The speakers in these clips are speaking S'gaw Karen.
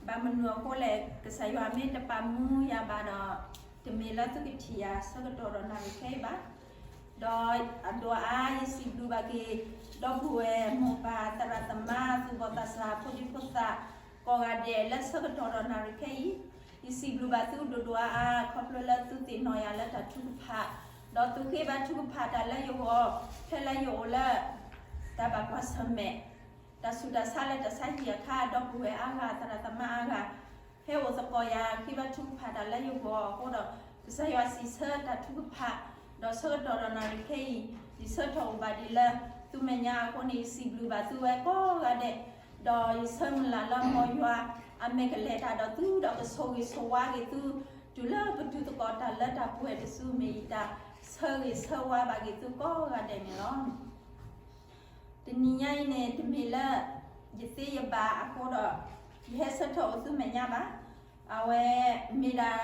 ဘၣ်မနုၤအဃိလဲၣ်, ကစၢ်ယွၤမ့ၢ်တပာ်မူယၤဘၣ်ဒီး, တမ့ၢ်လၢသုကထံၣ်ယၤဆၢကတီၢ်ဒီးနၣ်ရံၣ်ခဲအံၤဘၣ်. ဒီးအဒိၣ်အါယစံးဘျုးဘၣ်က့ၤ ဒီပုၢ်ဝဲၢ်မိၢ်ပၢ်သရၣ်သမါသူၣ်ဘီၣ်သးစၢ်ဖိဒံဖိသၣ် ကိးဂၤဒဲးလၢဆၢကတီၢ်ဒီးနၣ်ရံၣ်ခဲအံၤ, ယစံးဘျုးဘၣ်သုဒိၣ်ဒိၣ်အါအါ ခီဖျိလၢသုသ့ၣ်နီၣ်ယၤလၢတၢ်ထုကဖၣ်, ဒီးသုဃ့ဘါထုကဖၣ်တၢ်လၢယဂီၢ်, ဖဲလၢယအိၣ်လၢ တၢ်ဘၣ်ကွၢ်ဆၢၣ်မဲာ် တၢ်ဆူးတၢ်ဆါလၢတၢ်ဆါဟံၣ်အခါ ဒီပုၢ်ဝဲၢ်အါဂၤ သရၣ်သမါအါဂၤ ဟဲအိၣ်သကိးယၤ ဃ့ဘါထုကဖၣ်တၢ်လၢယဂီၢ်အဃိဒီး, ကစၢ်ယွၤစံးဆၢတၢ်ထုကဖၣ်, ဒီးဆၢကတီၢ်ဒီးနၣ်ရံၣ်ခဲအံၤ ယဆၢထီၣ်အိၣ်ဘၣ်ဒ်လၢ သုမဲာ်ညါအဃိန့ၣ် ယစံးဘျုးဘၣ်သုဝဲကိးဂၤဒဲး, ဒီးယဆၢမုၢ်လၢ်လၢမ်ယွၤ အမဲာ်ကလဲၤတၢ်ဒီးသု ဒီးကဆိၣ်ဂ့ၤဆိၣ်ဝါက့ၤသု တုၤလၢပတုၤသကိးတၢ်လၢတၢ်ပှဲၤတစု မ့ၢ်ယတၢ်ဆၢဂ့ၤဆၢဝါဘၣ်က့ၤသုကိးဂၤဒဲးန့ၣ်လီၤ. တနံၤညါအံၤန့ၣ် တမ့ၢ်လၢယသ့ယဘၣ်အဃိဒီး ယဟဲဆၢထၢၣ်အိၣ်သုမဲာ်ညါဘၣ်. အဝဲမ့ၢ်ဒၣ်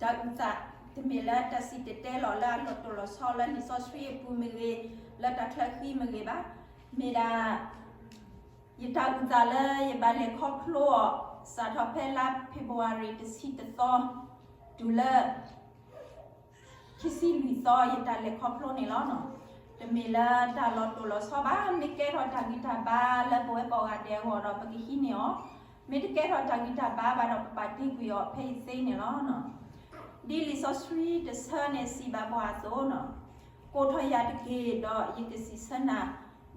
တၢ်အုၣ်သး, တမ့ၢ်လၢတၢ်စံၣ်တဲၤတဲလီၤလၢအလီၤတိၢ်လီၤဆီလၢလံာ်စီဆှံအပူၤမ့ၢ်ဂ့ၤ, လၢတၢ်ချၢဃံမ့ၢ်ဂ့ၤဘၣ်. မ့ၢ်ဒၣ် ယတၢ်အုၣ်သးလၢယဘၣ်လဲၤခီဖျိအီၤ စးထီၣ်ဖဲလါဖ့ၤဘြူၤအါရံၤတဆံတသီ တုၤလၢ ခံဆံလွံၢ်သီ ယတၢ်လဲၤခီဖျိန့ၣ်လီၤ. တမ့ၢ်လၢတၢ်လီၤတိၢ်လီၤဆီဘၣ်, မ့ၢ်ကဲထီၣ်တၢ်ဂံၢ်တၢ်ဘါလၢပဝဲကိးဂၤဒဲးအဂီၢ်ဒီး ပကဟံးန့ၢ်အီၤ, မ့ၢ်တကဲထီၣ်တၢ်ဂံၢ်တၢ်ဘါဘၣ်ဒီး ပပာ်တ့ၢ်ကွံာ်အီၤဖဲအံၤသ့န့ၣ်လီၤ. ဒ်လံာ်စီဆှံတဆၢန့ၣ်စံးဘၣ်ပှၤအသိး, ကိးထီၣ်ယၤတက့ၢ် ဒီးယကစံးဆၢနၤ,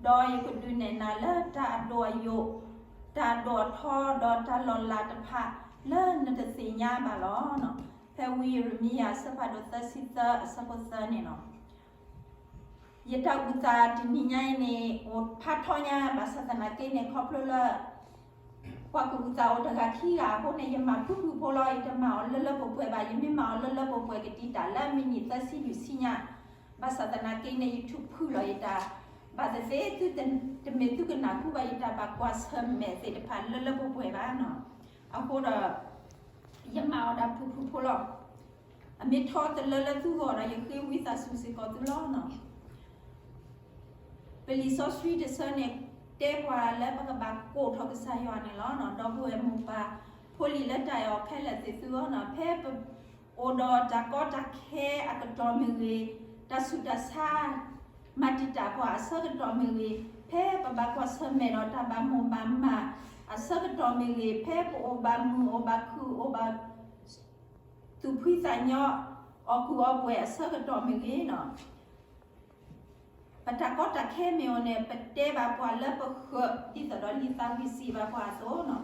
ဒီးယကဒုးနဲၣ်နၤလၢတၢ်အဒိၣ်အယိာ်, တၢ်အဒိၣ်အထီ ဒီးတၢ်လီၤလးတဖၣ် လၢနတသ့ၣ်ညါဘၣ်လီၤ. ဖဲဝံယံးရမံယၤ အဆၢဖးဒိၣ်သၢဆံသၢ အဆၢဖိသၢန့ၣ်လီၤ. ယတၢ်အုၣ်သးတနံၤညါအံၤန့ၣ် အိၣ်ဖးထီညါ ဘၣ်ဆၣ်သနာ်က့န့ၣ် ခီဖျိလၢ ပှၤကအုၣ်သးအိၣ်တဂၤခံဂၤအဃိန့ၣ် ယမၤဖုၣ်ဖုၣ်ဖိလီၤ. ယတမၤအီၤလၢလၢပှဲၤပှဲၤဘၣ်. ယမ့ၢ်မၤအီၤလၢလၢပှဲၤပှဲၤကတံာ်တာ်လၢမံးနံးသၢဆံလွံၢ်ဆံညါ, ဘၣ်ဆၣ်သနာ်က့န့ၣ် ယထူးဖုၣ်လီၤယတၢ်, ဘၣ်သ့ၣ်သ့ၣ် တမ့ၢ်သုကနၢ်ဟူဘၣ်ယတၢ်ဘၣ်ကွၢ်ဆၢၣ်မဲာ်သ့ၣ်တဖၣ်လၢလၢပှဲၤပှဲၤဘၣ်နီၤ. အဃိဒီး ယမၤအီၤဒၣ်ဖုၣ်ဖုၣ်ဖိလီၤ. အမ့ၢ်ထီတလၢလၢသုဂီၢ်ဒီး ယဃ့ဝံသးစူၤစ့ၢ်ကီးသုလီၤနီၤ. ပလံာ်စီဆှံတဆၢန့ၣ် တဲပှၤလၢပကဘၣ်ကိးထီၣ်ကစၢ်ယွၤန့ၣ်လီၤ. ဒီပုၢ်ဝဲၢ်မိၢ်ပၢ် ဖိလံၤလၢတၢ်အဲၣ်အီၤခဲလၢာ်သ့ၣ်သုဧၢနီၤ, ဖဲပအိၣ်ဒီးတၢ်ကီတၢ်ခဲအကတီၢ်မ့ၢ်ဂ့ၤ, တၢ်ဆူးတၢ်ဆါ မၤတံာ်တာ်ပှၤအဆၢကတီၢ်မ့ၢ်ဂ့ၤ, ဖဲပဘၣ်ကွၢ်ဆၢၣ်မဲာ်ဒီးတၢ်ဘၣ်မိၢ်ဘၣ်မၢ်အဆၢကတီၢ်မ့ၢ်ဂ့ၤ, ဖဲပအိၣ်ဘၣ်မုာ်အိၣ်ဘၣ်ခုၣ် အိၣ်ဘၣ် သူၣ်ဖှံသးညီ, အီၣ်ကူၣ်အီပှဲၤအဆၢကတီၢ်မ့ၢ်ဂ့ၤနီၤ, ပတၢ်ကီတၢ်ခဲမ့ၢ်အိၣ်န့ၣ် ပတဲဘၣ်ပှၤလၢပဃၢၤ ဒ်သိးဒီးလံာ်သးဝံၣ်စံးဘၣ်ပှၤအသိးနီၤ.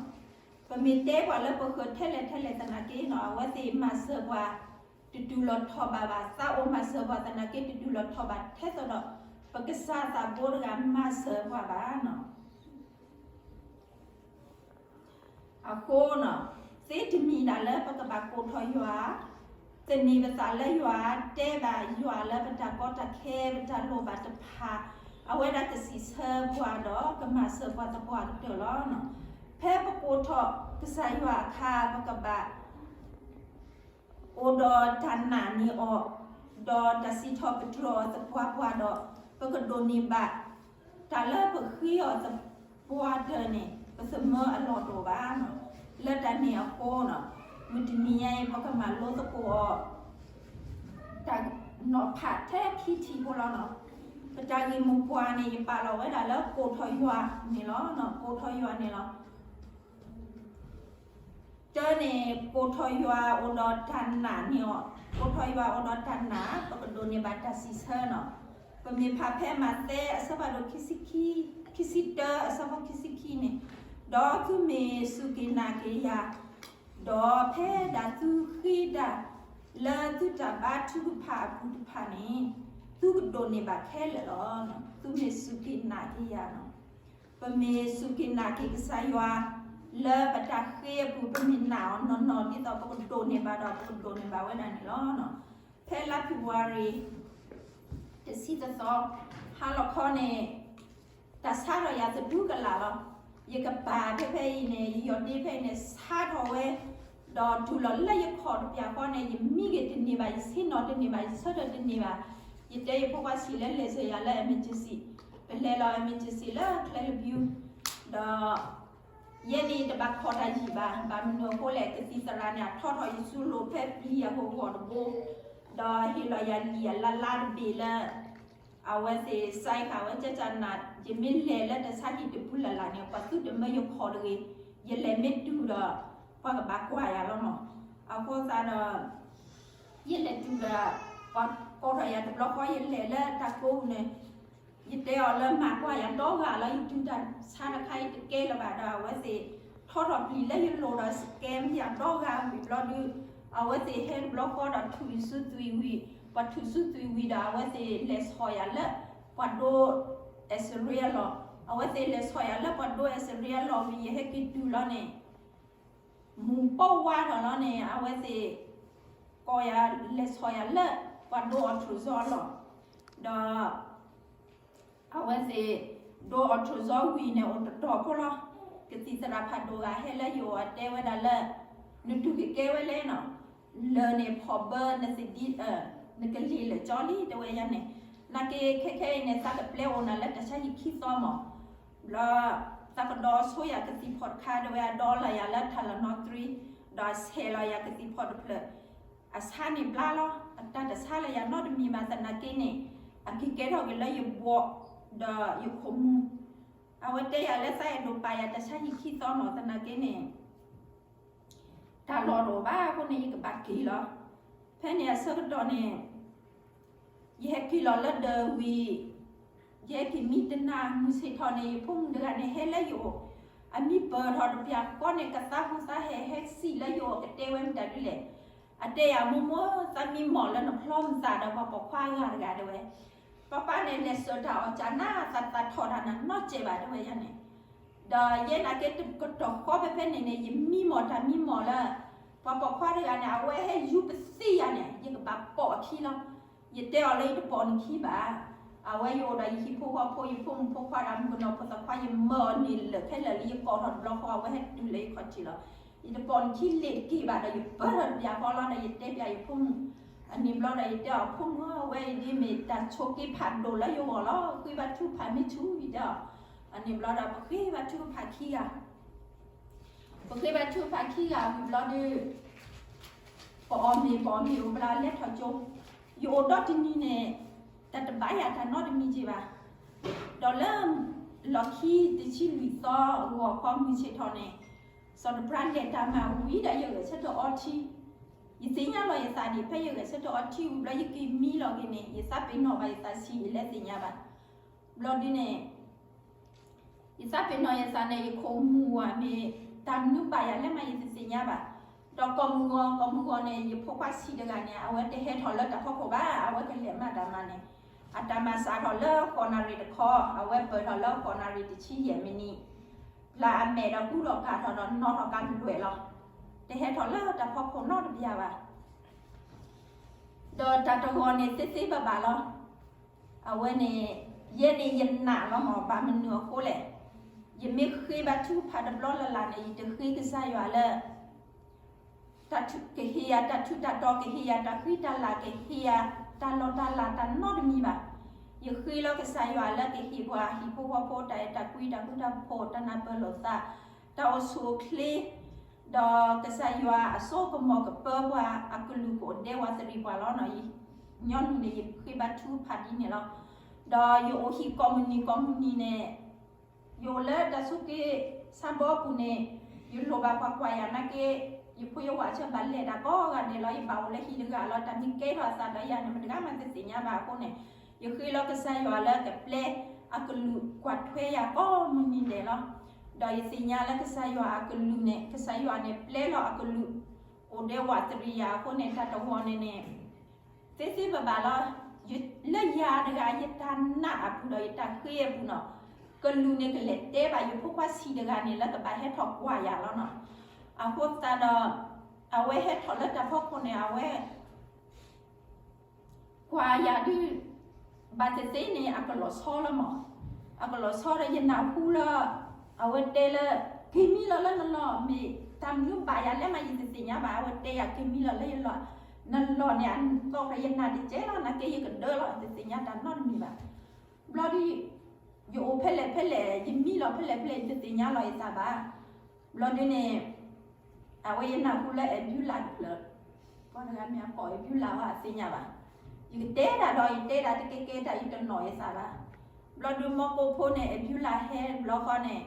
ပမ့ၢ်တဲပှၤလၢပဃၢၤထဲလဲၣ်ထဲလဲၣ်သနာ်က့နီၤ, အဝဲသ့ၣ်မၤစၢၤပှၤ တတုၤလီၤထီၣ်ဘးဘၣ်. သးအိၣ်မၤစၢၤပှၤသနာ်က့ တတုၤလီၤထီၣ်ဘးထဲသိးဒီး ပကစၢ်သးဘိတဂၤမၤစၢၤပှၤဘၣ်နီၤ. အဃိနီၤ, သ့တမံၤဒၣ်လၢပကဘၣ်ကိးထီၣ်ယွၤ, သန့ၤပသးလၢယွၤ, တဲဘၣ်ယွၤလၢပတၢ်ကီတၢ်ခဲ ပတၢ်လိၣ်ဘၣ်တဖၣ်, အဝဲဒၣ်ကစံးဆၢပှၤဒီးကမၤစၢၤပှၤသပှၢ်ကတၢၢ်လီၤ. ဖဲပကိးထီၣ်ကစၢ်ယွၤအခါ ပကဘၣ် အိၣ်ဒီးတၢ်နာ်န့ၢ်အီၤ, ဒီးတၢ်စံးထီၣ်ပတြၢၤအီၤသပှၢ်ပှၢ်ဒီး ပကဒိးန့ၢ်ဘၣ် တၢ်လၢပဃ့အီၤသပှၢ်တၢၢ်န့ၣ် ပသမၢအလီၢ်တအိၣ်ဘၣ်နီၤ. လၢတၢ်န့ၣ်အဃိနီၤ, မုၢ်တနံၤညါအံၤ ပကမၤလိသကိးအီၤ တၢ်နီၤဖးထဲခံထံၣ်ဖိလီၤနီၤ. ပတၢ်ဂ့ၢ်မိၢ်ပှၢ်န့ၣ် ယပာ်လီၤဝဲဒၣ်လၢကိးထီၣ်ယွၤန့ၣ်လီၤ. ကိးထီၣ်ယွၤန့ၣ်လီၤ. တၢန့ၣ် ကိးထီၣ်ယွၤအိၣ်ဒီးတၢ်နာ်န့ၢ်အီၤ, ကိးထီၣ်ယွၤအိၣ်ဒီးတၢ်နာ် ပကဒိးန့ၢ်ဘၣ်တၢ်စံးဆၢနီၤ. ပမ့ၢ်ဖးဖဲမးသဲအဆၢဖးဒိၣ် ခံဆံတၢ အဆၢဖိခံဆံခံန့ၣ်, ဒီးသုမ့ၢ်စူၢ်က့ၤနာ်က့ၤယၤ, ဒီးဖဲဒၣ်သုဃ့တၢ် လၢသုတၢ်ဘါထုကဖၣ်အပူၤတဖၣ်န့ၣ်, သုကဒိးန့ၢ်ဘၣ်ခဲလၢာ်လီၤ. သုမ့ၢ်စူၢ်က့ၤနာ်က့ၤယၤနီၤ. ပမ့ၢ်စူၢ်က့ၤနာ်က့ၤကစၢ်ယွၤ လၢပတၢ်ဃ့အပူၤ ပမ့ၢ်နာ်အီၤနီၢ်နီၢ် ဒ်သိးပကဒိးန့ၢ်ဘၣ်ဒီး ပကဒိးန့ၢ်ဘၣ်ဝဲဒၣ်န့ၣ်လီၤ. ဖဲလါဖ့ၤဘြူၤအါရံၤ တဆံတသီ ဟါလီၤခီန့ၣ် တၢ်ဆါထီၣ်ယၤသတူၢ်ကလာ်လီၤ. ယကပၤဖဲဖဲအံၤန့ၣ် ယယီၢ်ဒ့ဖဲအံၤန့ၣ် ဆါထီၣ်ဝဲ, ဒီးတုၤလီၤလၢယခီၣ်တပျၢ်ဃီန့ၣ် ယမံဂ့ၤတန့ၢ်ဘၣ်, ယဆ့ၣ်နီၤတန့ၢ်ဘၣ်, ယဆၢထၢၣ်တန့ၢ်ဘၣ်. ယတဲယဖိခွါဆံးလၢလဲၤစၢၤယၤလၢ emergency, ပလဲၤလီၤ emergency လၢချဲလၢၣ်ဘျူး, ဒီး ယဲန့ၣ်တဘၣ်ခိးတၢ်ယံာ်ဘၣ်, ဘၣ်မနုၤအဃိလဲၣ်, ကသံၣ်သရၣ်န့ၣ် အထီထီၣ်ယစုလိၤဖဲပျံၤအဂီၤဂီၤတဘိ, ဒီးဟ့ၣ်လီၤယၤလံာ်အလါလါတဘ့ၣ်လၢ အဝဲသ့ၣ် sign ဃာ်ဝဲကကနၣ်, ယမ့ၢ်လဲၤလၢတၢ်ဆါဟံၣ်တပူၤလၢ်လၢ်န့ၣ် ပှၤသူတမၢယခီၣ်တဂ့ၤ, ယလဲၤမ့ၢ်တုၤဒီး ပှၤကဘၣ်ကွၢ်ယၤလီၤမး. အဃိသတးဒီး ယလဲၤတုၤဒီး ပှၤကိးထီၣ်ယၤတဘျီဃီ ယလဲၤလၢတၢ်ကိးပူၤန့ၣ် ယတဲအီၤလၢမၤကွၢ်ယၤဒီဂၤလီၤ, ယတုၤတၢ်ဆါတခါအံၤတကဲလၢၤဘၣ်ဒီး အဝဲသ့ၣ်ထီထီၣ်ပျံၤလၢယလိၤဒီး scam ယၤဒီဂၤဝံၤဘျီဒုး, အဝဲသ့ၣ်ဟဲတဘျီဃီဒီးထုးယစုသွံၣ်ဝံၤ, ပှၤထုးစုသွံၣ်ဝံၤဒီး အဝဲသ့ၣ်လဲၤဆီၣ်ယၤလၢ ပှၤဒိ X-ray အလီၢ်, အဝဲသ့ၣ်လဲၤဆီၣ်ယၤလၢပှၤဒိ X-ray အလီၢ်ဝံၤ ယဟဲက့ၤတုၤလီၤန့ၣ် မူၤပိာ်ဝါထီၣ်လီၤန့ၣ် အဝဲသ့ၣ် ကိးယၤလဲၤဆီၣ်ယၤလၢ ပှၤဒိ ultrasound အလီၢ်, ဒီး အဝဲသ့ၣ် ဒိ ultrasound ဝံၤန့ၣ် အိၣ်တတီၤဖိလီၤ. ကသံၣ်သရၣ်ဖးဒိၣ်ဂၤဟဲလၢယအိၣ်အတဲဝဲဒၣ်လၢ နတူၢ်က့ၤကဲဝဲလဲၣ်နီၤ, လၢာ်န့ၣ်ဖီၣ်ဘၢနသ့ၣ်ဒံး, နကလံၤလၢာ်ကၠီလံ တဲဝဲယၤန့ၣ်, နာ်က့ခဲခဲအံၤန့ၣ် သးကပျဲအိၣ်နၤလၢတၢ်ဆါဟံၣ်ခံသီမး ဘျီ သးကဒီဆိယၤကသံၣ်ဖီၣ်တခါ တဲဝဲအဒီလီၤယၤလၢ Tylenol three, ဒီးအဆဲးလီၤယၤကသံၣ်ဖီၣ်တဖျၢၣ်, အဆါန့ၣ်ဘျါလီၤ, အတၢ်တဆါလၢယၤနီတမံၤဘၣ်သနာ်က့န့ၣ်, အက့ၤကဲထီၣ်က့ၤလၢယဘှီး ဒီးယခိၣ်မူၤ, အဝဲတဲယၤလၢသးအဲၣ်ဒိးပာ်ယၤတၢ်ဆါဟံၣ်ခံသီမးသနာ်က့န့ၣ် တၢ်လီၢ်တအိၣ်ဘၣ်အဃိန့ၣ် ယကဘၣ်က့ၤလီၤ. ဖဲန့ၣ်အဆၢကတီၢ်န့ၣ် ယဟဲက့ၤလီၤလၢဒၢးဝံၤ, ယဟဲက့ၤမံတနၤ မုၢ်ဆ့ၣ်ထီၣ်န့ၣ် ယဖိမုၣ်တဂၤန့ၣ် ဟဲလၢယအိၣ်, အမံပၢၢ်ထီၣ်တပျၢ်ဃီန့ၣ် ကသးဟူသးဟဲ ဟဲစံးလၢယအိၣ် ကတဲဝဲမတၤဒ်လဲၣ်, အတဲယၤ မိၢ်မိၢ် သးမံမီၢ်လၢနဖျီမသးဒီးပှၤပိာ်ခွါအဂၤတဂၤတဲဝဲ, ပၢ်ပၢ်န့ၣ် လဲၤစၢၤတၢ်အီၣ်ကၢ်နၤ သးသးထီၣ်တၢ်နၤနီတစဲးဘၣ်တဲဝဲယၤန့ၣ် ဒီးယဲနာ်က့တကတီၢ်ဃီဖဲဖဲန့ၣ်န့ၣ် ယမံမီၢ်တၢ်မံမီၢ်လၢ ပှၤပိာ်ခွါတဂၤန့ၣ် အဝဲဟဲယူပသံယၤန့ၣ် ယကဘၣ်ပိာ်အခံလီၤ. ယတဲအီၤလၢယတပိာ်နခံဘၣ်. အဝဲယအိၣ်ဒီးယဟံၣ်ဖိဃီဖိ ယဖိမုၣ်ဖိခွါဒီးမုၣ်ကနီၤဖိသၣ်ခွါ ယမၢအီၤန့ၣ်လၢာ်ခဲလၢာ်လံ ယကိးထီၣ်တဘျီဃီ အဝဲဟဲတုၤလၢယခီၣ်ထံးလီၤ. ယတပိာ်နခံလ့ၤတက့ၢ်ဘၣ်ဒီး ယပၢထီၣ်တပျၢ်ဃီလီၤဒီး ယတဲပျၢ်ယဖိမုၣ် အန့ၣ်ဘျီဒီး ယတဲအီၤ ဖိမုၣ်ဧၢ အဝဲအံၤဒ်မ့ၢ်တၢ်ဆိးက့ဖးဒိၣ်လၢယဂီၢ်လီၤ. ဃ့ဘါထုကဖၣ်မ့ၢ်ဆူၣ် ယတဲအီၤ. အန့ၣ်ဘျီဒီး ပဃ့ဘါထုကဖၣ်ခံဂၤ, ပဃ့ဘါထုကဖၣ်ခံဂၤဝံၤဘျီဒီး ပအီၣ်မ့ၤ ပအီၣ်မ့ၤအိၣ်ဘျီလဲၤထီၣ်ကၠိ, ယအိၣ်ဒီတနံၤန့ၣ် တၢ်တဘၣ်ယၤတၢ်နီတမံၤက့ၤဘၣ်. ဒီးလၢ လီၢ်ခံတဆံလွံၢ်သီ ဂီၤခီမုၢ်ဆ့ၣ်ထီၣ်န့ၣ် စီၤတပြၢလဲၤတၢ်မၤဝံၤဒီး ယဂဲၤဆၢထၢၣ်အီထံ, ယသ့ၣ်ညါလီၤယသးဒံး ဖဲယဂဲၤဆၢထၢၣ်အီထံဝံၤဘျီ ယက့ၤမံလီၤက့ၤန့ၣ် ယသးပ့ၤနီၣ်ဘၣ်ယသးဆံး ယလဲၤသ့ၣ်ညါဘၣ်. ဘျီဒ်န့ၣ် ယသးပ့ၤနီၣ်ယသးန့ၣ် ယခိၣ်မူၤဧါမ့ၢ် တၢ်မနုၤဘၣ်ယၤလဲၣ်မး ယတသ့ၣ်ညါဘၣ်. ဒီးကိးမုၢ်ဂီၤ ကိးမုၢ်ဂီၤန့ၣ် ယဖိခွါဆံးတဂၤန့ၣ် အဝဲတဟဲထီၣ်လၢတၢ်ဖီခိၣ်ဘၣ်, အဝဲကလဲၤမၤတၢ်မၤန့ၣ် အတၢ်မၤစးထီၣ်လၢဃိးနၣ်ရံၣ်တခီ, အဝဲပၢၢ်ထီၣ်လၢဃိးနၣ်ရံၣ်တဆံယဲၢ်မံးနံး, ပျၢ်အမဲာ်ဒီးကူထီၣ်ကၤထီၣ်ဒီးနီၣ်ထီၣ်ကၤလွဲၢ်လီၤ. တဟဲထီၣ်လၢတၢ်ဖီခိၣ်နီတဘျီဘၣ်. ဒီးတၢ်တဂီၤန့ၣ်သ့သ့ဘၣ်ဘၣ်လီၤ. အဝဲန့ၣ် ယဲန့ၣ်ယနာ်လီၤမး ဘၣ်မနုၤအဃိလဲၣ်. ယမ့ၢ်ဃ့ဘါထုကဖၣ်တဘျီလၢ်လၢ်န့ၣ် ယတဃ့ကစၢ်ယွၤလၢ တၢ်ထုကဟ့ၣ်ယၤတၢ်ထူးတၢ်တီၤ ကဟ့ၣ်ယၤတၢ်ဃံတၢ်လၤ ကဟ့ၣ်ယၤတၢ်လီၢ်တၢ်လၤတၢ်နီတမံၤဘၣ်. ယဃ့လီၤကစၢ်ယွၤလၢကဟ့ၣ်ပှၤဟံၣ်ဖိဃီဖိ တၢ်အဲၣ်တၢ်ကွံ တၢ်ဃူတၢ်ဖိး တၢ်နၢ်ပၢၢ်လိာ်သး တၢ်အိၣ်ဆူၣ်အိၣ်ချ့ ဒီးကစၢ်ယွၤအစိကမီၤကပၢပှၤအကလုၢ်ကအိၣ်ဒဲဝးသရံးပှၤလီၤနီၤ. ညီနုၢ်န့ၣ် ယဃ့ဘါထုကဖၣ်ဒ်န့ၣ်လီၤ. ဒီးယအိၣ်ဟံၣ်ကိးမုၢ်နံၤကိးမုၢ်နံၤန့ၣ် ယအိၣ်လၢတၢ်ဆိးက့ဆါဘီအပူၤန့ၣ် ယလိၣ်ဘၣ်ပှၤကွၢ်ယၤနာ်က့ ယဖိယဝၤဆၢဘၣ်လဲၤတၢ်ကိးဂၤဒဲးလီၤ. ယဘၣ်အိၣ်လၢဟံၣ်တဂၤလီၤ. တၢ်မ့ၢ်ကဲထီၣ်အသးဒီးယၤန့ၣ် မတဂၤမးတသ့ၣ်ညါဘၣ်အဃိန့ၣ် ယဃ့လီၤကစၢ်ယွၤလၢကပျဲအကလုၢ်ကွၢ်ထွဲယၤကိးမုၢ်နံၤဒဲးလီၤ. ဒီးယသ့ၣ်ညါလၢကစၢ်ယွၤအကလုၢ်န့ၣ် ကစၢ်ယွၤန့ၣ်ပျဲလီၤအကလုၢ် အိၣ်ဒဲဝးသရံးယၤအဃိန့ၣ် တၢ်တဂီၤန့ၣ်န့ၣ် သ့သ့ဘၣ်ဘၣ်လီၤ. လၢယၤတဂၤ ယတၢ်နာ်အပူၤဒီးယတၢ်ဃ့အပူၤနီၤ ကလုၢ်န့ၣ်ကလဲၤတဲဘၣ်ယဖိခွါဆံးတဂၤန့ၣ် လၢကဘၣ်ဟဲထီၣ်ကွၢ်ယၤလီၤနီၤ. အဃိသတးဒီး အဝဲဟဲထီၣ်လၢတၢ်ဖီခိၣ်န့ၣ် အဝဲ ကွၢ်ယၤဒုး ဘၣ်သ့ၣ်သ့ၣ်န့ၣ် အကလီၤဆီလီၤမး. အကလီၤဆီဒီးယနၢ်ဟူလၢ အဝဲတဲလၢ က့ၤမံလီၤလၢနလီၢ် မ့ၢ်တၢ်မနုၤဘၣ်ယၤလဲၣ်မး ယတသ့ၣ်ညါဘၣ်. အဝဲတဲယၤက့ၤမံလီၤလၢယလီၢ်, နလီၢ်န့ၣ် အသီၣ်ဖဲယနၢ်တကဲလီၤ နာ်က့ယကဒၢလီၤ ယတသ့ၣ်ညါတၢ်နီတမံၤဘၣ်. ဘျီဒုး ယအိၣ်ဖဲလဲၣ်ဖဲလဲၣ် ယမံလီၤဖဲလဲၣ်ဖဲလဲၣ် ယတသ့ၣ်ညါလီၤယသးဘၣ်. ဘျီဒုန့ၣ် အဝဲယနၢ်ဟူလၢ ambulance တဖျၢၣ်, ပှၤတဂၤမ့ၢ်အကိး ambulance ဘၣ်အသ့ၣ်ညါဘၣ်. ယကတဲဒၣ်ဒီး ယတဲဒၣ်တကဲကဲတၢ် ယတနီၣ်ယသးဘၣ်. ဘျီဒုမီကိဖိန့ၣ် ambulance ဟဲတဘျီဃီန့ၣ်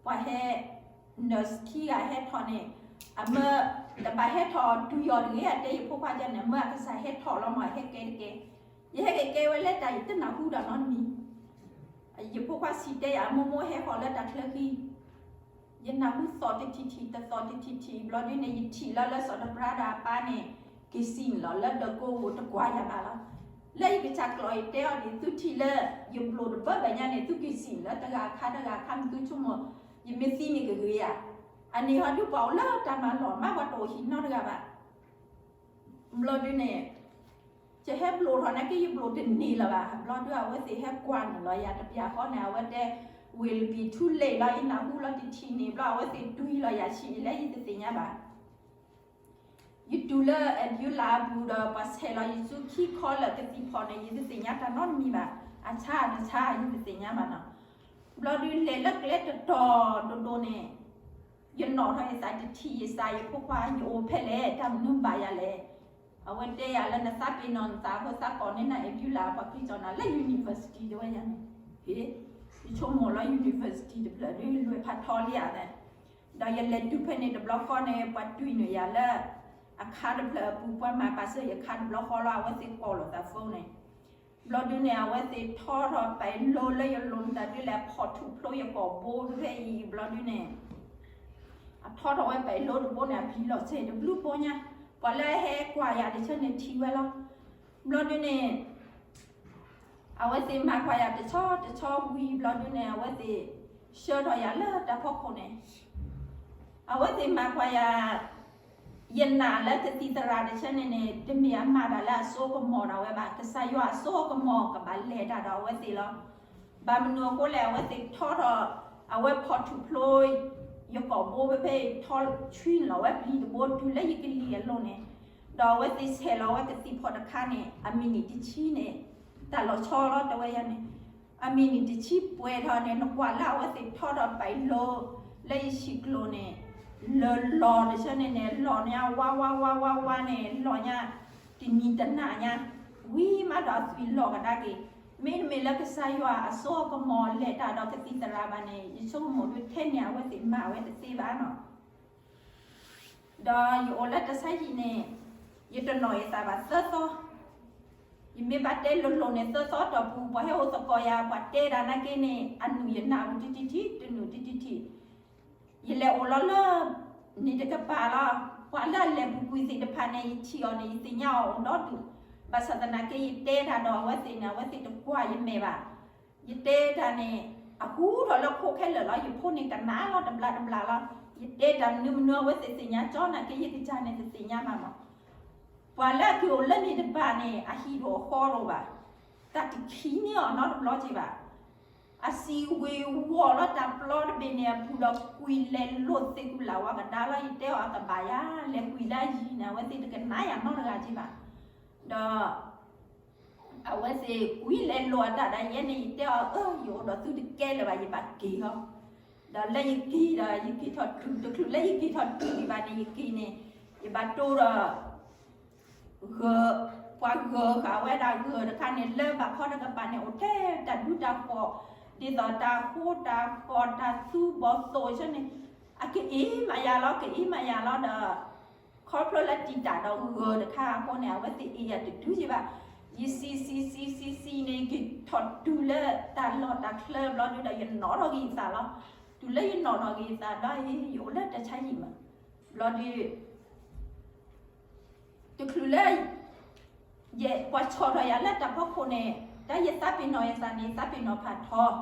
ပှၤဟဲ nurse ခံဂၤဟဲထီၣ်န့ၣ် အမၢ တဘၣ်ဟဲထီၣ်တုၤယီၤတဂ့ၤ အတဲယဖိခွါဒ်န့ၣ် မၢအကစၢ်ဟဲထီၣ်လီၤမး ဟဲကဲတကဲ. ယဟဲက့ၤကဲဝဲလၢတၢ်ယတနၢ်ဟူတၢ်နီတမံၤ. ယဖိခွါစံးတဲယၤ အမိၢ်မိၢ်ဟဲဃီၤလၢတၢ်ချၢဃံ ယနၢ်ဟူသီၣ်တထံၣ်ထံၣ် တသီၣ်တထံၣ်ထံၣ် ဘျီဒုန့ၣ် ယထံၣ်လီၤလၢစီၤတပြါဒီးအပၢ်န့ၣ် က့ၤစံၣ်န့ၣ်လီၤ လၢဒၢးကိးဧိၤတကွၢ်ယၤဘၣ်လီၤ. လၢယကစၢ်ကျိာ်ယတဲအီၤန့ၣ် သုထံၣ်လၢ ယဘျိၣ်တဘၢဘၣ်ညါန့ၣ် သုက့ၤစံၣ်န့ၣ်လၢတဂၤအခါတဂၤအခါ မ့ၢ်သုဆိကမိၣ် ယမ့ၢ်သံန့ၣ်ကဂ့ၤဧါ. အန့ၣ်ဟီဒုပှၤအိၣ်လၢတၢ်မၤလီၢ်မး ပှၤတအိၣ်ဟံၣ်နီတဂၤဘၣ်. ဘျီဒုန့ၣ် ယဟဲဘျိၣ်ထီၣ်နာ်က့ ယဘျိၣ်တန့ၢ်လၢၤဘၣ်. ဘျီဒုအဝဲသ့ၣ်ဟဲကွၢ်န့ၣ်လီၤယၤတပျၢ်ဃီန့ၣ် အဝဲတဲ will be too late လီၤ ယနၢ်ဟူလီၤတထံၣ်န့ၣ် ဘျီအဝဲသ့ၣ်တွံၢ်လီၤယၤဆံးလၢယတသ့ၣ်ညါဘၣ်. ယတုၤလၢ ambulance အပူၤဒီး ပှၤဆဲးလီၤယစုခံခီလၢာ်ကသံၣ်ဖီၣ်န့ၣ် ယတသ့ၣ်ညါတၢ်နီတမံၤဘၣ်. အဆါတဆါ ယတသ့ၣ်ညါဘၣ်နီၤ. ဘျီဒုလဲၤလၢကျဲတတီၤဒိၣ်ဒိၣ်န့ၣ် ယနီၣ်ထီၣ်ယသးတထံၣ် ယစံး ယဖိခွါ ယအိၣ်ဖဲလဲၣ် တၢ်မနုၤဘၣ်ယၤလဲၣ်. အဝဲတဲယၤလၢနသးပ့ၤနီၣ်နသးအဃိ သးကိးန့ၢ်နၤ ambulance ပှၤချံကၠီနၤလၢ university တဲဝဲယၤန့ၣ်. ဟ့ၣ် ယဆိကမိၣ်လီၤ university တဖျၢၣ်ဒုလွဲၢ်ဖးထီလံဧါ. ဒီးယလဲၤတုၤဖဲန့ၣ်တဘျီဃီန့ၣ် ပှၤတွံၢ်န့ၢ်ယၤလၢ အခါတဖျၢၣ်အပူၤ ပှၤမၤပာ်စၢၤယခါတဘျီဃီလီၤ အဝဲသ့ၣ်ကိးလိာ်သး phone န့ၣ်. ဘျီဒုန့ၣ် အဝဲသ့ၣ်ထီထီၣ်ပာ်လိလၢယလိၤမတၤဒုလဲၣ် အဖီၣ်ထူၣ်ဖျိယကိာ်ဘိဖဲအံၤ ဘျီဒုန့ၣ် အထီထီၣ်ဝဲပာ်လိတဘိန့ၣ် အပျံၤလီၤစဲၤတဘျုးဘိညါ, ပှၤလၢအဟဲကွၢ်ယၤတဆၢန့ၣ်ထံၣ်ဝဲလီၤ. ဘျီဒုန့ၣ် အဝဲသ့ၣ်မၤကွၢ်ယၤတဆီတဆီဝံၤဘျီဒုန့ၣ် အဝဲသ့ၣ်ဆှၢထီၣ်ယၤလၢတၢ်ဖီခိၣ်န့ၣ်, အဝဲသ့ၣ်မၤကွၢ်ယၤ ယနာ်လၢကသံၣ်သရၣ်တဆၢန့ၣ်န့ၣ် တမ့ၢ်အမၤတၢ်လၢအစိကမီၤဒၣ်ဝဲဘၣ်, ကစၢ်ယွၤအစိကမီၤကဘၣ်လဲၤတၢ်ဒီးအဝဲသ့ၣ်လီၤ. ဘၣ်မနုၤအဃိလဲၣ် အဝဲသ့ၣ်ထီထီၣ် အဝဲဖီၣ်ထူၣ်ဖျိ ယကိာ်ဘိဖဲဖဲအံၤ ထီဆှံန့ၣ်လီၤဝဲပျံၤတဘိတုၤလၢယကလံၤအလိၤန့ၣ်, ဒီးအဝဲသ့ၣ်ဆဲးလီၤဝဲကသံၣ်ဖီၣ်တခါန့ၣ် အမံးနံးတဆံန့ၣ် တၢ်လီၤဆီလီၤတဲဝဲယၤန့ၣ်, အမံးနံးတဆံပှဲၤထီၣ်န့ၣ် နကွၢ်လၢအဝဲသ့ၣ်ထီထီၣ်ပာ်လိ လၢယဟံၣ်ကျိၤန့ၣ် လၢလီၤတဆၢန့ၣ်န့ၣ် လီၤညါဝါဝါဝါဝါဝါန့ၣ် လီၤညါ တနံၤတနၤညါ ဝံၤမးဒီးအသွံၣ်လီၤကဒါက့ၤ, မ့တမ့ၢ်လၢကစၢ်ယွၤအစိအကမီၤလဲၤတၢ်ဒီးကသံၣ်သရၣ်ဘၣ်န့ၣ် ယဆိကမိၣ်ဒုထဲန့ၣ် အဝဲသ့ၣ်မၤဝဲတသ့ဘၣ်နီၤ. ဒီးယအိၣ်လၢတၢ်ဆါဟံၣ်န့ၣ် ယတနီၣ်ယသးဘၣ်သၢသီ, ယမ့ၢ်ဘၣ်တဲလိၤလိၤန့ၣ် သၢသီတီၢ်ပူၤ ပှၤဟဲအိၣ်သကိးယၤ ပှၤတဲဒၣ်နာ်က့န့ၣ် အနုာ်ယနၢ်ပူၤတထံၣ်ထံၣ် တနုာ်တထံၣ်ထံၣ်, ယလဲၤအိၣ်လီၤလၢ န့ၣ်တကပၤလီၤ. ပှၤလၢအလဲၤပူၤကွံာ်သ့ၣ်တဖၣ်န့ၣ် ယထံၣ်အီၤန့ၣ် ယသ့ၣ်ညါအီၤအိၣ်ဒီဒူၣ်, ဘၣ်ဆၣ်သနာ်က့ ယတဲတၢ်ဒီးအဝဲသ့ၣ်န့ၣ် အဝဲသ့ၣ်တကွၢ်ယမဲာ်ဘၣ်. ယတဲတၢ်န့ၣ် အဟူထီၣ်လၢခိခဲလၢာ်လီၤ. ယဖိန့ၣ်ကနၣ်လီၤတဘျီတဘျီလီၤ. ယတဲတၢ်မနုၤမနုၤ အဝဲသ့ၣ်သ့ၣ်ညါကၠီနာ်က့ ယကစၢ်န့ၣ်တသ့ၣ်ညါဘၣ်မး. ပှၤလၢအက့ၤအိၣ်လၢန့ၣ်တဖၣ်န့ၣ် အဟံၣ်တအိၣ်ဃီတအိၣ်ဘၣ်, တၢ်တခံးန့ၢ်အီၤနီတဘျီက့ၤဘၣ်. အစံးဝ့ၤဝီၤလီၤတၢ်ပျီတဘ့ၣ်န့ၣ်အပူၤဒီး ကွံာ်လဲၤလိာ်သ့ၣ်ကူၣ်လၢ်ဝါကဒါလီၤ. ယတဲအီၤအကဘၣ်ယၤ လဲၤကွံာ်လၢအယံၤန့ၣ် အဝဲသ့ၣ်တကနၣ်ယၤနီတဂၤက့ၤဘၣ်. ဒီး အဝဲသ့ၣ်ကွံာ်လဲၤလိာ်အတၢ်ဒီးယဲန့ၣ် ယတဲအီၤ အၢ ယအိၣ်ဒီးသုတကဲလၢၤဘၣ် ယဘၣ်က့ၤလီၤ. ဒီးလၢယက့ၤဒီး ယက့ၤထီၣ်တုၤ တချုးလၢယက့ၤထီၣ်တုၤဒံးဘၣ်န့ၣ် ယက့ၤန့ၣ် ယဘၣ်တိၢ်ဒီး ဂၢၤ, ပှၤဂၢၤဃာ်ဝဲဒၣ်ဂၢၤတခါန့ၣ် လၢဘၣ်ခီတကပၤန့ၣ် အိၣ်ထဲတၢ်ဒူတၢ်ဃီၣ် ဒ်သိးတၢ်ဃိတၢ်ဃီၣ် တၢ်သူဘီၣ်သိၣ်ဆၢန့ၣ် အကအ့မးယၤလီၤ ကအ့မးယၤလီၤဒီး ခီဖျိလၢတံာ်တာ်ဒီးဂၢၤတခါအဃိန့ၣ် အဝဲသ့ၣ်အ့ၣ်ယၤတဒုက့ၤဘၣ်. ယစံးစံးစံးစံးစံးန့ၣ် ယက့ၤထီၣ်တုၤလၢတၢ်လီၢ်တၢ်ချၢဘျီဒုဒီး ယနီၣ်ထီၣ်က့ၤယသးလီၤ. တုၤလၢယနီၣ်ထီၣ်က့ၤယသးဘျီ ယအိၣ်လၢတၢ်ဆါဟံၣ်မး ဘျီဒု တချုးလၢ ယပှၤဆီၣ်ထီၣ်ယၤလၢတၢ်ဖီခိၣ်န့ၣ် တၢ်ယသးပ့ၤနီၣ်ယသးန့ၣ် သးပ့ၤနီၣ်ဖးထီ,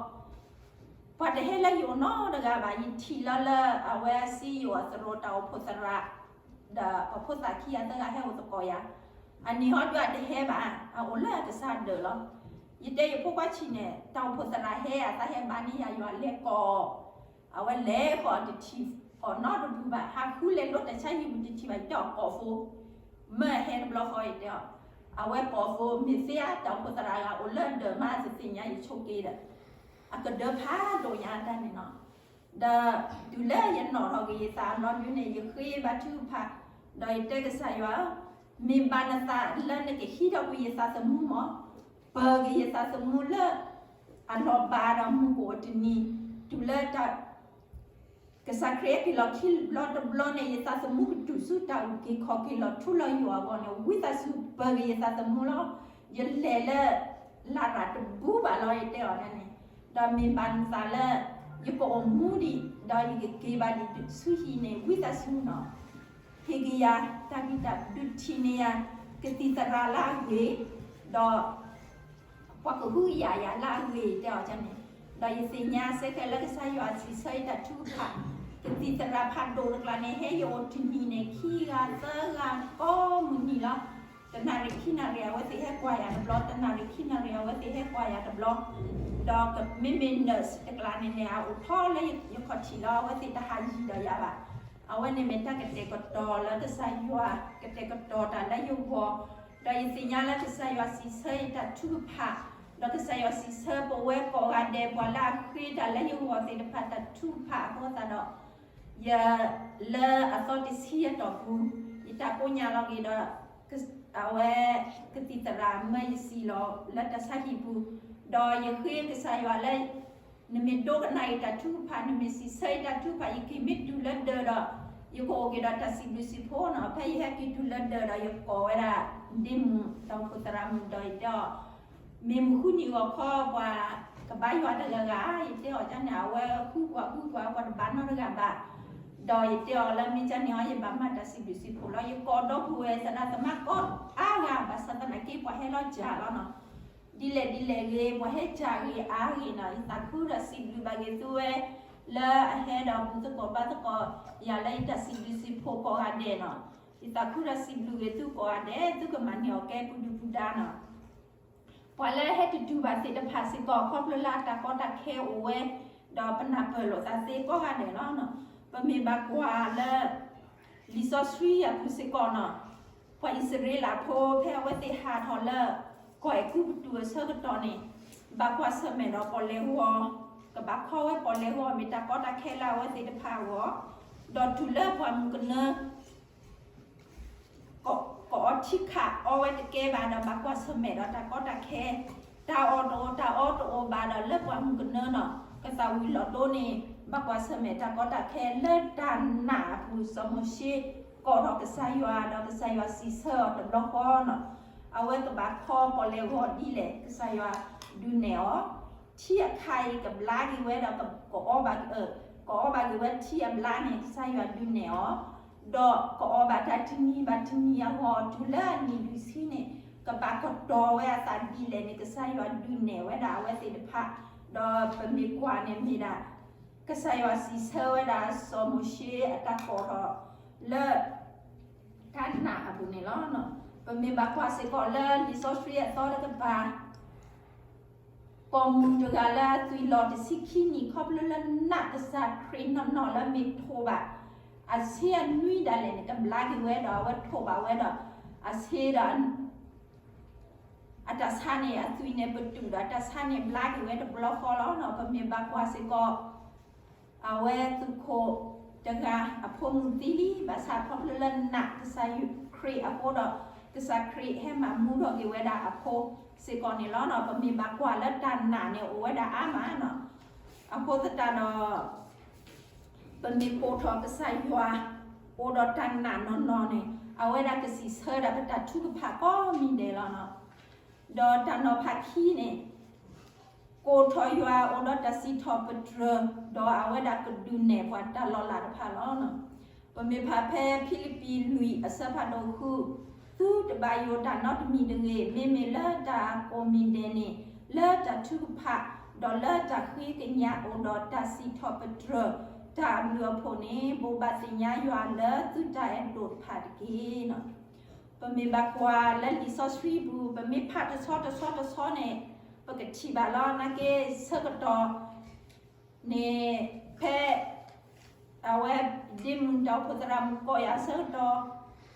ပှၤတဟဲလၢယအိၣ်နီတဂၤဘၣ်. ယထံၣ်လီၤလၢအဝဲစံယိၣ်အသရိာ်တၢ်အိၣ်ဖှိၣ်သရၣ် ဒီးပှၤဖိသၣ်ခံဂၤသၢဂၤဟဲအိၣ်သကိးယၤ, အနံၤဟီဒုအတဟဲဘၣ်, အအိၣ်လၢအကစၢ်ဒၢးလီၤ. ယတဲယဖိခွါဆံးန့ၣ် တၢ်အိၣ်ဖှိၣ်သရၣ်ဟဲအသးဟဲဘါန့ၢ်ယၤ ယွၤလဲၤကိး အဝဲလဲၤဃီၤတထံၣ်အီၤနီတဒူၣ်ဘၣ်, ဟးဃုလဲၤလိတၢ်ဆါဟံၣ်ပူၤတထံၣ်ဘၣ် ယတဲအီၤကိးဖိ, မၢဟဲတဘျီဃီယတဲအီၤ, အဝဲကိးဖိ မ့ၢ်သ့ဧါ တၢ်အိၣ်ဖှိၣ်သရၣ်ဂၤအိၣ်လၢဒၢးမး တသ့ၣ်ညါယဆိးက့ဒီး, အကဒၢဖးဒိၣ်ညါတၢ်န့ၣ်နီၤ. ဒီးတုၤလၢယနီၣ်ထီၣ်က့ၤယသးအလီၢ်ဒုန့ၣ် ယဃ့ဘါထုကဖၣ်, ဒီးယတဲကစၢ်ယွၤ, မ့ၢ်ဘၣ်နသးလၢနကဟံးထီၣ်ကွံာ်ယသးသမူမး, ပၢၤက့ၤယသးသမူလၢ အလီၢ်ဘၣ်ဒီးမူခိၣ်အိၣ်တနံၤ, တုၤလၢတၢ် ကစၢ်ခရံာ်ဟဲက့ၤလီၤခံဘျီတဘျီန့ၣ် ယသးသမူကတူၢ်ဆူတၢ်အုၣ်က့ၤခီၣ်က့ၤလီၤထူလီၤယိာ်အဂီၢ်န့ၣ် ဝံသးစူၤပၢၤက့ၤယသးသမူလီၤ. ယလဲၤလၢ လရာ်တဘူဘၣ်လီၤ ယတဲအီၤဒ်န့ၣ်, ဒီးမ့ၢ်ဘၣ်နသးလၢ ယကအိၣ်မူဒံး ဒီးယကက့ၤဘၣ်ဒံးဆူဟံၣ်န့ၣ် ဝံသးစူၤနီၤ ဟ့ၣ်က့ၤယၤတၢ်ဘံၣ်တၢ်ဘၢ ဒုးထံၣ်န့ၢ်ယၤ ကသံၣ်သရၣ်လၢအဂ့ၤ, ဒီး ပှၤကဟုကယာ်ယၤလၢအဂ့ၤ တဲအီၤန့ၣ်, ဒီးယသ့ၣ်ညါစ့ၢ်ကီးလၢကစၢ်ယွၤစံးဆၢယတၢ်ထုကဖၣ်, ကသံၣ်သရၣ်ဖးဒိၣ်တကျါန့ၣ် ဟဲယအိၣ်တနံၤန့ၣ် ခံဂၤသၢဂၤကိးမုၢ်နံၤလီၤ. တနၣ်ရံၣ်ခံနၣ်ရံၣ် အဝဲသ့ၣ်ဟဲကွၢ်ယၤတဘျီ, တနၣ်ရံၣ်ခံနၣ်ရံၣ် အဝဲသ့ၣ်ဟဲကွၢ်ယၤတဘျီ, ဒီးမ့မ့ၢ် nurse တကျါန့ၣ်န့ၣ် အအိၣ်ထီၣ်လၢယခီၣ်ထံးလီၤ, အဝဲသ့ၣ်တဟးယံၤဒီးယၤဘၣ်. အဝဲန့ၣ်မ့ၢ်တၢ်ကတဲာ်ကတီၤလၢကစၢ်ယွၤ ကတဲာ်ကတီၤတၢ်လၢယဂီၢ်, ဒီးယသ့ၣ်ညါလၢကစၢ်ယွၤစံးဆၢယတၢ်ထုကဖၣ်, ဒီးကစၢ်ယွၤစံးဆၢပဝဲကိးဂၤဒဲး ပှၤလၢအဃ့တၢ်လၢယဂီၢ်သ့ၣ်တဖၣ်တၢ်ထုကဖၣ်အဃိသတးဒီး ယ လၢအသီတဆံအတီၢ်ပူၤ, ယတၢ်ကိးညါလီၤက့ၤဒီး အဝဲ ကသံၣ်သရၣ်မၢယစံာ်လီၤလၢတၢ်ဆါဟံၣ်ပူၤ, ဒီးယဃ့ကစၢ်ယွၤလၢ နမ့ၢ်ဒိကနၣ်အံၤတၢ်ထုကဖၣ်, နမ့ၢ်စံးဆၢအံၤတၢ်ထုကဖၣ် ယက့ၤမ့ၢ်တုၤလၢဒၢးဒီး ယကအိၣ်က့ၤဒီးတၢ်စံးဘျုးစံးဖှိၣ်နီၤ. ဖဲယဟဲက့ၤတုၤလၢဒၢးဒီး ယကိးဝဲဒၣ် ဒ့မုၣ်တၢ်အိၣ်ဖှိၣ်သရၣ်မုၣ်ဒီးယတဲအီၤ မ့ၢ်မုၢ်ဃုနံၤဂီၤခီ ပှၤကဘါယွၤတဂၤဂၤ ယတဲအီၤဒ်န့ၣ် အဝဲဃုကွၢ်ဃုကွၢ် ပှၤတဘါနီတဂၤဘၣ်. ဒီးယတဲအီၤလၢမ့ၢ်ဒ်န့ၣ်အီၤ ယဘၣ်မၤတၢ်စံးဘျုးစံးဖှိၣ်လီၤ. ယကိးဒီပုၢ်ဝဲၢ်သရၣ်သမါကိးအါဂၤ ဘၣ်ဆၣ်သနာ်က့ ပှၤဟဲလီၤစှၤလီၤနီၤ. ဒ်လဲၣ်ဒ်လဲၣ်ဂ့ၤ ပှၤဟဲစှၤဂ့ၤအါဂ့ၤနီၤ ယသးခုဒီးစံးဘျုးဘၣ်က့ၤသုဝဲ လၢအဟဲဒီးဘူၣ်သကိးဘါသကိးယၤလၢယတၢ်စံးဘျုးစံးဖှိၣ်ကိးဂၤဒဲးနီၤ. ယသးခုဒီးစံးဘျုးက့ၤသုကိးဂၤဒဲး သုကမၤန့ၢ်အီၣ်ကဲပဒုၣ်ပဒါနီၤ. ပှၤလၢဟဲတတုၤဘၣ်သ့ၣ်တဖၣ်စ့ၢ်ကီး ခီဖျိလၢအတၢ်ကီတၢ်ခဲအိၣ်ဝဲ, ဒီးပနၢ်ပၢၢ်လိာ်သးသ့ကိးဂၤဒဲးလီၤ. ပမ့ၢ်ဘၣ်ကွၢ်လၢ လံာ်စီဆှံအပူၤစ့ၢ်ကီးနီၤ, ပှၤအံၣ်စရ့လးဖိ ဖဲအဝဲသ့ၣ်ဟးထီၣ်လၢ ကီၢ်အဲၤကူပတူးအဆၢကတီၢ်န့ၣ် ဘၣ်ကွၢ်ဆၢၣ်မဲာ်ဒီးပီၣ်လဲၣ်ဂီၤ, ကဘၣ်ခီဝဲပီၣ်လဲၣ်ဂီၤ မ့ၢ်တၢ်ကီတၢ်ခဲလၢအဝဲသ့ၣ်တဖၣ်အဂီၢ်, ဒီးတုၤလၢပှၢ်မုၢ်ကနၢ ကအီထံခးအီဝဲတကဲဘၣ်ဒီး ဘၣ်ကွၢ်ဆၢၣ်မဲာ်ဒီးတၢ်ကီတၢ်ခဲ, တၢ်အီၣ်တအိၣ်တၢ်အီတအိၣ်ဘၣ်ဒီး လၢပှၢ်မုၢ်ကနၢနီၤ ကသးဝံၤလီၤဒိန့ၣ် ဘၣ်ကွၢ်ဆၢၣ်မဲာ်တၢ်ကီတၢ်ခဲလၢတၢ်နာ်အပူၤ စီၤမိၤၡ့ ကိးထီၣ်ကစၢ်ယွၤဒီးကစၢ်ယွၤစံးဆၢအီၤတဘျီဃီနီၤ, အဝဲကဘၣ်ခီပီၣ်လဲၣ်ဂီၤဒ်လဲၣ် ကစၢ်ယွၤဒုးနဲၣ်အီၤ, ထံအခါအံၤကဘျါက့ၤဝဲဒီး ကအီဘၣ် ကအီဘၣ်က့ၤဝဲထံအဘျါန့ၣ် ကစၢ်ယွၤဒုးနဲၣ်အီၤ, ဒီးကအီဘၣ်တၢ်တနံၤဘၣ်တနံၤအဂီၢ် တုၤလၢအနံၣ်လွံၢ်ဆံန့ၣ် ကဘၣ်ကတီၤဝဲအသးဒ်လဲၣ်န့ၣ် ကစၢ်ယွၤဒုးနဲၣ်ဝဲဒၣ်အဝဲသ့ၣ်တဖၣ်, ဒီးပမ့ၢ်ကွၢ်န့ၣ်မ့ၢ်ဒၣ် ကစၢ်ယွၤစံးဆၢဝဲဒၣ်စီၤမိၤၡ့အတၢ်ကိးထီၣ်လၢ တၢ်နာ်အပူၤန့ၣ်လီၤ. ပမ့ၢ်ဘၣ်ကွၢ်စ့ၢ်ကီးလၢလံာ်စီဆှံအသီတကပၤ ပိာ်မုၣ်တဂၤလၢအသွံၣ်လီၤတဆံခံနံၣ် ခီဖျိလၢနာ်ကစၢ်ခရံာ်နီၢ်နီၢ်လၢမ့ၢ်ထိးဘၣ် အဆ့အနွံဒၣ်လဲာ်န့ၣ် ကဘျါက့ၤဝဲဒီး အဝဲထိးဘၣ်ဝဲဒီး အဆ့ဒီး အတၢ်ဆါန့ၣ် အသွံၣ်န့ၣ်ပတုာ်ဒီး အတၢ်ဆါန့ၣ်ဘျါက့ၤဝဲတဘျီဃီလီၤ. ပမ့ၢ်ဘၣ်ကွၢ်စ့ၢ်ကီး အဝဲသုးခိၣ်တဂၤအဖိမုၣ်သံလံ, ဘၣ်ဆၣ်ခီဖျိလၢနာ်ကစၢ်ခရံာ်အဃိဒီး ကစၢ်ခရံာ်ဟဲမၤမူထီၣ်က့ၤဝဲဒၣ်အဖိစ့ၢ်ကီးန့ၣ်လီၤ. ပမ့ၢ်ဘၣ်ကွၢ်လၢတၢ်နာ်န့ၣ်အိၣ်ဝဲဒၣ်အါမးနီၤ. အဃိသတးဒီး ပမ့ၢ်ကိးထီၣ်ကစၢ်ယွၤ အိၣ်ဒီးတၢ်နာ်နီၢ်နီၢ်န့ၣ် အဝဲဒၣ်ကစံးဆၢဒၣ်ပတၢ်ထုကဖၣ်ကိးမံၤဒဲးလီၤ. ဒီးတၢ်နီၤဖးခံန့ၣ် ကိးထီၣ်ယွၤအိၣ်ဒီးတၢ်စံးထီၣ်ပတြၢၤ, ဒီးအဝဲဒၣ်ကဒုးနဲၣ်ပှၤတၢ်လီၤလးတဖၣ်လီၤ. ပမ့ၢ်ဖးဖဲဖံလံးပံးလွံၢ်အဆၢဖးဒိၣ်ဃု, သုတဘၣ်ယိၣ်တၢ်နီတမံၤတဂ့ၤ, မ့မ့ၢ်လၢတၢ်ကိးမံၤဒဲးန့ၣ် လၢတၢ်ထုကဖၣ်, ဒီးလၢတၢ်ဃ့ကညးအိၣ်ဒီးတၢ်စံးထီၣ်ပတြၢၤ တၢ်အဘျုးအဖှိၣ်န့ၣ် ဘိးဘၣ်သ့ၣ်ညါယွၤလၢသုတၢ်အဲၣ်ဒိးတဖၣ်တက့ၢ်. ပမ့ၢ်ဘၣ်ကွၢ်လၢလံာ်စီဆှံပူၤ ပမ့ၢ်ဖးတဆီတဆီတဆီန့ၣ် ပကထံၣ်ဘၣ်လီၤ. နာ်က့ဆၢကတီၢ်န့ၣ် ဖဲ အဝဲဒ့မုၣ်တၢ်အိၣ်ဖှိၣ်သရၣ်မုၣ်ကိးယၤဆၢကတီၢ်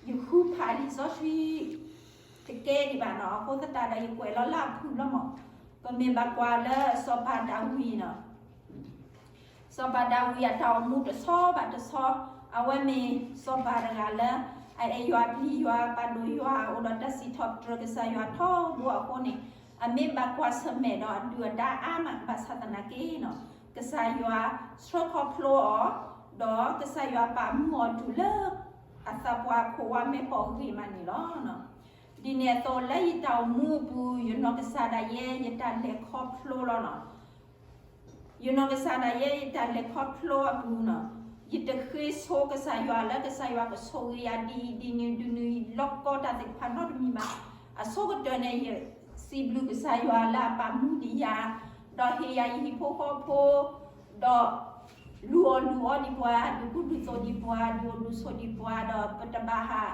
ယဃုဖးလံာ်စီဆှံတကဲဒံးဘၣ်နီၤ, အဃိသတးဒီးယကွဲးလီၤလၢအဖုၣ်လီၤမး. ပမ့ၢ်ဘၣ်ကွၢ်လၢစီၤပၤဒၤဝံးနီၤ စီၤပၤဒၤဝံးအတၢ်အိၣ်မူတဆီဘၣ်တဆီ, အဝဲမ့ၢ်စီၤပၤတဂၤလၢ အအဲၣ်ယွၤပျံၤယွၤ ပာ်ဒိၣ်ယွၤ အိၣ်ဒီးတၢ်စံးထီၣ်ပတြၢၤကစၢ်ယွၤထီဘိအဃိန့ၣ်, အမ့ၢ်ဘၣ်ကွၢ်ဆၢၣ်မဲာ်ဒီးအဒုၣ်အဒါအါမး ဘၣ်ဆၣ်သနာ်က့နီၤ ကစၢ်ယွၤဆှၢခီဖျိအီၤ, ဒီးကစၢ်ယွၤပာ်မူအီၤတုၤလၢ အသးပှၢ်ခိၣ်ဝါမဲာ်ပိာ်ဂ့ၤမးန့ၣ်လီၤ. ဒ်န့ၣ်အသိးလၢယတၢ်အိၣ်မူအပူၤ ယနီၢ်ကစၢ်ဒၣ်ယဲ ယတၢ်လဲၤခီဖျိလီၤနီၤ. ယနီၢ်ကစၢ်ဒၣ်ယဲ ယတၢ်လဲၤခီဖျိအပူၤနီၤ, ယတဃ့ဆိကစၢ်ယွၤလၢကစၢ်ယွၤကဆိၣ်ဂ့ၤယၤဒ်အံၤဒ်နုၤဒ်နုၤ ယလီၢ်ကီတၢ်သ့ၣ်တဖၣ်နီတမံၤဘၣ်. အဆိကတၢၢ်န့ၣ် ယစံးဘျုးကစၢ်ယွၤလၢအပာ်မူဒံးယၤ, ဒီးဟ့ၣ်ယၤယဟံၣ်ဖိဃီဖိ, ဒီး လူၤအီၣ်လူၤအီဒံးပှၤ, ဒုးကူဒုးသိးဒံးပှၤ, ဒုးအိၣ်ဒုးဆိးဒံးပှၤ, ဒီးပတဘၣ်ဟး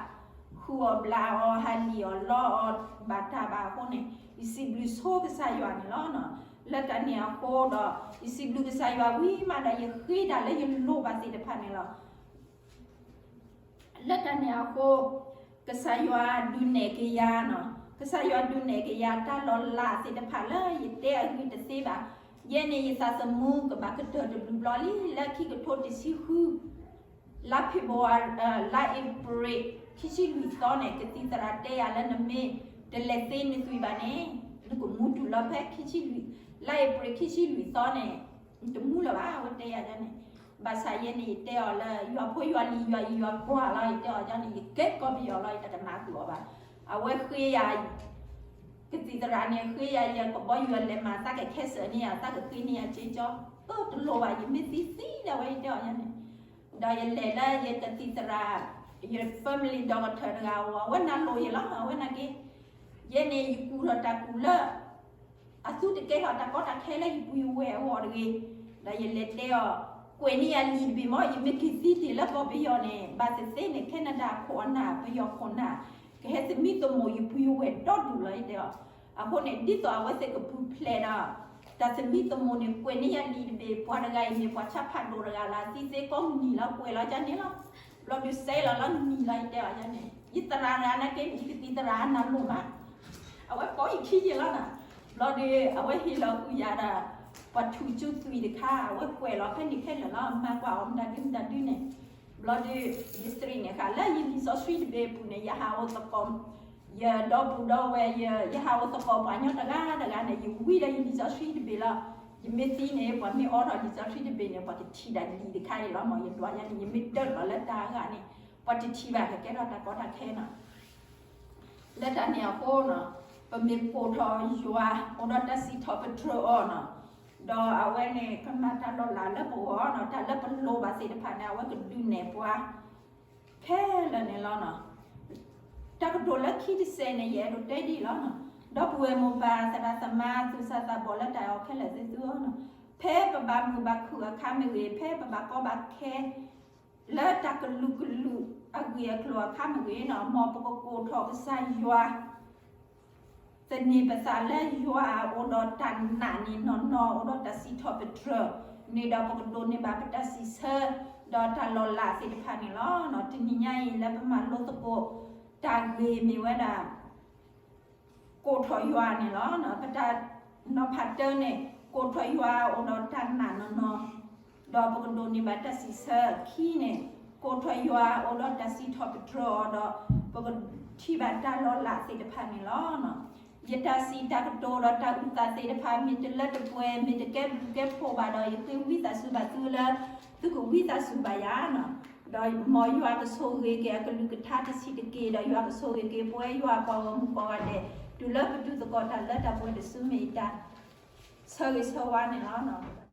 ဃုအီၣ်ဘျးအီၣ် ဟးလံၣ်အီၣ်လီအီၣ်ဘၣ်တၢ်ဘၣ်အဃိန့ၣ်, ယစံးဘျုးဆိကစၢ်ယွၤန့ၣ်လီၤ. လၢတၢ်န့ၣ်အဃိဒီး ယစံးဘျုးကစၢ်ယွၤဝံၤမးဒီး ယဃ့တၢ်လၢယလိၣ်ဘၣ်သ့ၣ်တဖၣ်န့ၣ်လီၤ. လၢတၢ်န့ၣ်အဃိ ကစၢ်ယွၤဒုးနဲၣ်က့ၤယၤနီၤ, ကစၢ်ယွၤဒုးနဲၣ်က့ၤယၤ တၢ်လီၤလးသ့ၣ်တဖၣ်လၢယတဲအဂ့ၢ်တသ့ဘၣ်. ယဲန့ၣ်ယသးသမူကဘၣ်ကတၢၢ်တဘျုးဘျီလံ လၢခံကထိတဆံဃု လါဖ့ၤဘြူၤအါရံၤ လါအ့ဖြ့ၣ် ခံဆံလွံၢ်သီန့ၣ် ကသံၣ်သရၣ်တဲယၤလၢနမ့ၢ်တလဲၤသ့နသွံၣ်ဘၣ်န့ၣ် နကမူတုၤလီၤဖဲခံဆံလွံၢ်, လါအ့ဖြ့ၣ်ခံဆံလွံၢ်သီန့ၣ် နတမူလၢၤဘၣ် အဝဲတဲယၤန့ၣ်. ဘၣ်ဆၣ်ယဲန့ၣ် ယတဲအီၤလၢ ယွၤဖိယွၤလံၤ ယွၤအံၤယွၤကွၢ်လီၤ ယတဲအီၤန့ၣ် ယကဲကီၢ်ပယီၤလီၤ ယတကနၣ်ဃုာ်အီၤဘၣ်. အဝဲဃ့ယၤ ကသံၣ်သရၣ်န့ၣ် ဃ့ယၤ ယကဘီယူၤလဲၤမၤ သးကခဲစၢၣ်န့ၢ်ယၤ သးကဃ့န့ၢ်ယၤက့ကၠီ, အၢ တလိၣ်ဘၣ် ယမ့ၢ်သံသံဒီး အဝဲယတဲအီၤယဲန့ၣ်, ဒီးယလဲၤလၢယကသံၣ်သရၣ် ယ family doctor တဂၤအဂီၢ် အဝဲနၢ်လိၤယဲလီၤ အဝဲနာ်က့ ယဲန့ၣ် ယကူၣ်ထီၣ်တၢ်ကူၣ်လၢ အသူတကဲထီၣ်တၢ်ကီတၢ်ခဲလၢယပူၤယဝဲၢ်အဂီၢ်တဂ့ၤ, ဒီးယလဲၤတဲအီၤ ကွဲးန့ၢ်ယၤလံာ်တဘ့ၣ်မ့ၢ် ယမ့ၢ်က့ၤသံတ့ၢ်လၢကီၢ်ပယီၤန့ၣ် ဘၣ်သ့ၣ်သ့ၣ်န့ၣ် ခဲနဒၤခိၣ်အနၢ် ပယီၤခိၣ်နၢ် ကဟဲသမံသမိးယပူၤယဝဲၢ်ဒီဒူၣ်လီၤ ယတဲအီၤ. အဃိန့ၣ် ဒ်သိးအဝဲသ့ၣ်ကပူၤဖျဲးဒီး တၢ်သမံသမိးန့ၣ် ကွဲးန့ၢ်ယၤလံာ်တဘ့ၣ် ပှၤတဂၤအံၤန့ၣ် ပှၤဆါဖးဒိၣ်တဂၤလၢ သံသ့ကိးမုၢ်နံၤလီၤ ကွဲးလီၤကန့ၣ်လီၤ. ဘျီဒုးစဲးလီၤလီၤနံၤလီၤ ယတဲအီၤယဲန့ၣ် ယသရၣ်တဂၤနာ်က့န့ၣ် ယကသံၣ်သရၣ်အနၢ်လိၤမး အဝဲကိးယခံယ့လီၤနၤ. ဘျီဒုး အဝဲဟ့ၣ်လီၤကွံာ်ယၤဒီး ပှၤထူးကၠူသွံၣ်တခါ အဝဲကွဲးလီၤဖဲန့ၣ်ခဲလၢာ်လီၤ မၤကွၢ်အီၤမတၤဒုမတၤဒုန့ၣ်. ဘျီဒုး ယသ့ၣ်ညါန့ၣ်ဃာ်လၢယလံာ်စီဆှံတဘ့ၣ်အပူၤန့ၣ် ယဟးအိၣ်သကိး ယဒီပုၢ်ဒီဝဲၢ် ယဟးအိၣ်သကိးပှၤကညီတဂၤတဂၤန့ၣ် ယဝံဒီးယလံာ်စီဆှံတဘ့ၣ်လီၤ. ယမ့ၢ်သံန့ၣ် ပှၤမ့ၢ်အိးထီၣ်လံာ်စီဆှံတဘ့ၣ်န့ၣ် ပှၤတထံၣ်ဒၣ်လံာ်တခါအံၤလီၤမး ယဒွးယဲန့ၣ် ယမ့ၢ်တၢၢ်လီၤလၢတၢ်အဂၤန့ၣ် ပှၤတထံၣ်ဘၣ် ကကဲထီၣ်တၢ်ကီတၢ်ခဲနီၤ. လၢတၢ်န့ၣ်အဃိနီၤ ပမ့ၢ်ကိးထီၣ်ယွၤ အိၣ်ဒီးတၢ်စံးထီၣ်ပတြၢၤအီၤနီၤ ဒီးအဝဲန့ၣ် ကမၤတၢ်လီၤလးလၢပဂီၢ်နီၤ တၢ်လၢပလိၣ်ဘၣ်သ့ၣ်တဖၣ်န့ၣ် အဝဲကဒုးနဲၣ်ပှၤ ခဲလၢာ်န့ၣ်လီၤနီၤ. တၢ်ကတိၤလၢခံတစဲးန့ၣ် ယအဲၣ်ဒိးတဲဒ်အံၤလီၤနီၤ. ဒီပုၢ်ဝဲၢ်မိၢ်ပၢ်သရၣ်သမါ သူၣ်စၢ်သးဘီၣ်လၢတၢ်အဲၣ်အီၤခဲလၢာ်သ့ၣ်သုဧၢနီၤ, ဖဲပဘၣ်မုာ်ဘၣ်ခုၣ်အခါမ့ၢ်ဂ့ၤ, ဖဲပဘၣ်ကီဘၣ်ခဲ လၢတၢ်ကလုာ်ကလုာ်အဂ့ၢ်အကျိၤအခါမ့ၢ်ဂ့ၤနီၤ, မ်ပကကိးထီၣ်ကစၢ်ယွၤ သန့ၤပသးလၢယွၤအိၣ်ဒီးတၢ်နာ်န့ၣ်နီၢ်နီၢ် အိၣ်ဒီးတၢ်စံးထီၣ်ပတြၢၤန့ၣ်ဒီး ပကဒိးန့ၢ်ဘၣ်ပတၢ်စံးဆၢ ဒီးတၢ်လီၤလးသ့ၣ်တဖၣ်န့ၣ်လီၤ. တနံၤညါအံၤလၢပမၤလိသကိးတၢ်ဂ့ၢ်မ့ၢ်ဝဲဒၣ် ကိးထီၣ်ယွၤန့ၣ်လီၤ. ပတၢ်နီၤဖးတၢန့ၣ် ကိးထီၣ်ယွၤအိၣ်ဒီးတၢ်နာ်နီၢ်နီၢ် ဒီးပကဒိးန့ၢ်ဘၣ်တၢ်စံးဆၢ. ခံန့ၣ် ကိးထီၣ်ယွၤအိၣ်ဒီးတၢ်စံးထီၣ်ပတြၢၤအီၤဒီး ပကထံၣ်ဘၣ်တၢ်လီၤလးသ့ၣ်တဖၣ်န့ၣ်လီၤ. ယတၢ်စံးတၢ်ကတိၤဒီးတၢ်အုၣ်သးသ့ၣ်တဖၣ် မ့ၢ်တလၢတပှဲၤ မ့ၢ်တကဲဘျုးကဲဖှိၣ်ဘၣ်ဒီး ယဃ့ဝံသးစူၤဘၣ်သုလၢ သုကဝံသးစူၤဘၣ်ယၤနီၤ. ဒီးမ်ယွၤကဆိၣ်ဂ့ၤက့ၤအကလုၢ်ကထါတဆံးတက့ၢ်, ဒီးယွၤကဆိၣ်ဂ့ၤက့ၤပဝဲယွၤအပှၤဂီၢ်မုၢ်ကိးဂၤဒဲး တုၤလၢပတူၢ်သကိးတၢ်လၢတၢ်ပှဲၤတစုမ့ၢ်ယတၢ်ဆၢဂ့ၤဆၢဝါန့ၣ်လီၤ.